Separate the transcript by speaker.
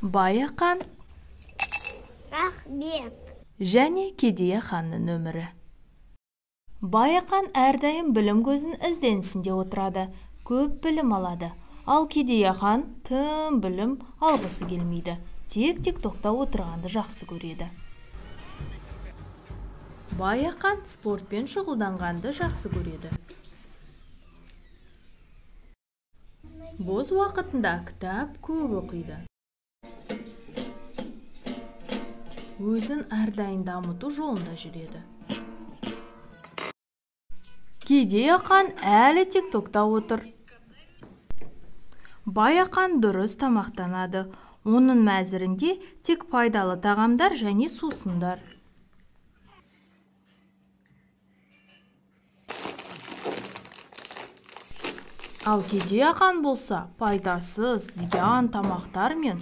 Speaker 1: Бай Ақан
Speaker 2: Рахмет.
Speaker 1: Және кедей Ақанның өмірі. Бай Ақан әрдайым білім көзін ізденісінде отырады, көп білім алады. Ал кедей Ақан тым білім алғысы келмейді, тек тиктокта отырғанды жақсы көреді. Бай Ақан спортпен шұғылданғанды жақсы көреді. Бос уақытында кітап көп оқиды. Өзін әрдайым дамыту жолында жүреді. Кедей Ақан әлі тиктокта отыр. Бай Ақан дұрыс тамақтанады. Оның мәзірінде тек пайдалы тағамдар және сусындар. Ал кедей Ақан болса, пайдасыз, зиян тамақтар мен